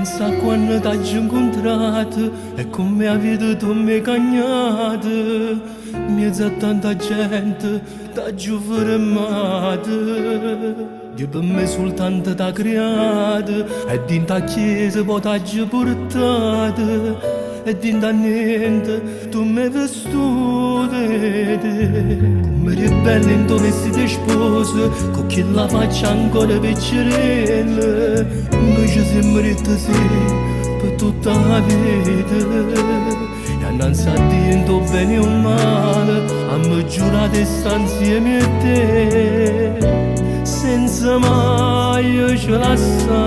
Pensa a quando t'aggio incontrato e come 'a vita tu m'hê cagnato. Mmiezzo a tanta gente t'aggio fermato. Dio pe' me sultanto t'ha creato e dint' 'a chiesa po' t'aggio purtato. E dint' a niente tu m'hê vestuto 'e te. Comm' eri bella 'int' 'o vestito 'e sposa cu chella faccia ancora piccerella. Nuje ce simmo ditto sì pe' tutta 'a vita. E annanze a Dio 'int' 'o bene e 'o male ammo giurato 'e sta 'nzieme a te senza maje ce lassà.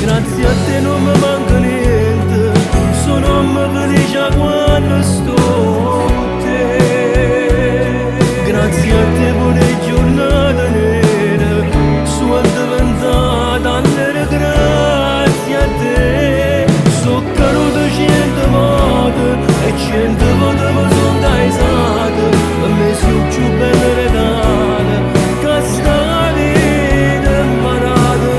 Grazie a te nun me manca niente, so' n'ommo felice 'a quanno sto cu te. Grazie a te pure 'e giornate nere so' addiventate allere grazie a te. So' caduto ciento vote e ciento vote me songo aizato, pe' me si' 'o cchiù bello regalo ca 'sta vita m'ha dato.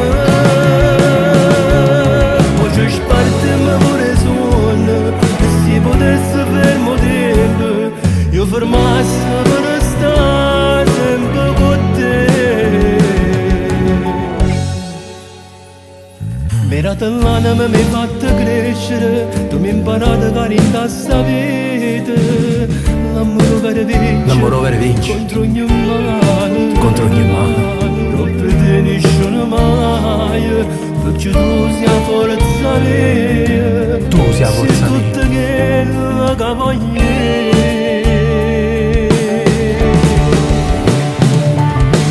Mo ce spartimmo pure 'e suonne e si putesse ferma' 'o tiempo io 'o fermasse pe' restà sempe cu te. M'hê dato l'anema, m'hê fatto crescere, tu m'hê 'mparato ca dint' 'a 'sta vita l'ammore overo vince. L'ammore overo vince. Contro ogni male. Contro ogni male. Ropp' 'e te nisciuno maje, pecché tu si' 'a forza mia. Tu si' 'a forza Si' mia. tutto chello ca voglio io.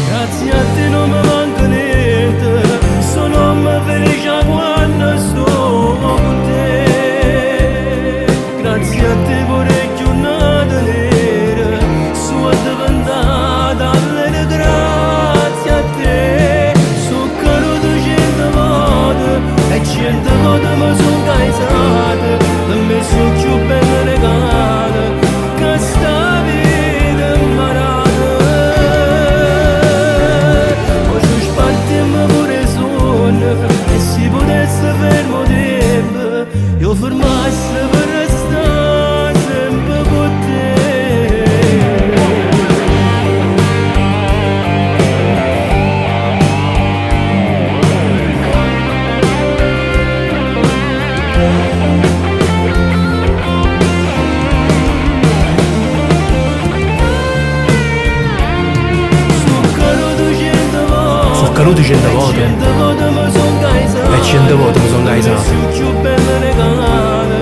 Grazie a te nun me manca niente, so' n'ommo felice 'a quanno sto cu te. Grazie a te pure 'e giornate nere so' addiventate allere grazie a te. So' caduto ciento vote e ciento vote me songo aizato, pe' me si' 'o cchiù bello regalo ca 'sta vita m'ha dato. Mo ce spartimmo pure 'e suonne e si putesse ferma' 'o tiempo io 'o fermasse pe' restà sempe cu te. So' caduto ciento vote So' caduto ciento e vote ciento vote me songo aizato e ciento vote me songo Pe' me aizato. si' 'o cchiù bello regalo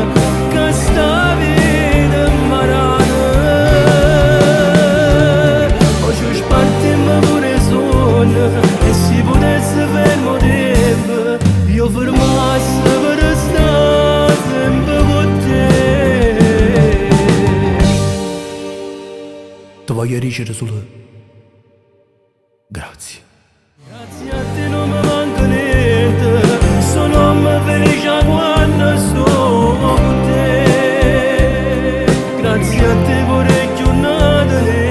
ca 'sta vita m'ha dato. Mo ce spartimmo pure 'e suonne e si putesse ferma' 'o tiempo io 'o fermasse pe' restà sempe cu te. Te voglio dicere sulo grazie. Grazie a te nun me manca niente, so' n'ommo felice 'a quanno sto cu te. Grazie a te pure 'e giornate nere.